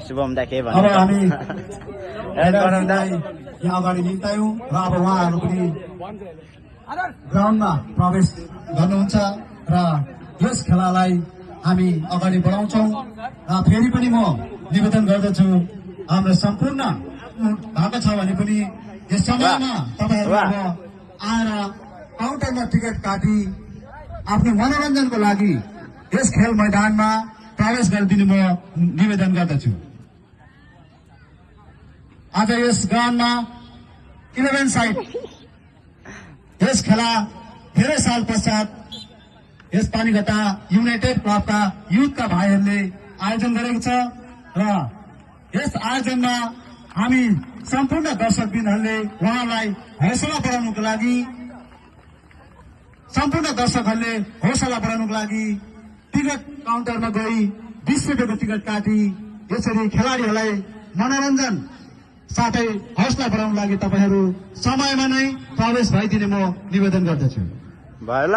शुभम दा के अब हामी यहाँ अगाडि निम्तायौँ र अब उहाँहरू पनि ग्राउन्डमा प्रवेश गर्नुहुन्छ र यस खेलालाई हामी अगाडि बढाउँछौँ र फेरि पनि म निवेदन गर्दछु हाम्रो सम्पूर्ण भएको छ भने पनि यस समयमा तपाईँहरू अब आएर काउन्टरमा टिकट काटी आफ्नो मनोरञ्जनको लागि यस खेल मैदानमा प्रवेश गरिदिनु म निवेदन गर्दछु। आज यस ग्राउन्डमा 11 साइड यस खेला धेरै साल पश्चात यस पानीघट्टा युनाइटेड क्लबका युथका भाइहरूले आयोजन गरेको छ र यस आयोजनमा हामी सम्पूर्ण दर्शकबिनहरूले उहाँलाई हौसला बढाउनुको लागि सम्पूर्ण दर्शकहरूले हौसला बढाउनुको लागि टिकट काउन्टरमा गई 20 रुपियाँको टिकट काटी यसरी खेलाडीहरूलाई मनोरञ्जन साथै हौसला बढाउनको लागि तपाईहरू समयमा नै प्रवेश भइदिने म निवेदन गर्दछु। भयो ल।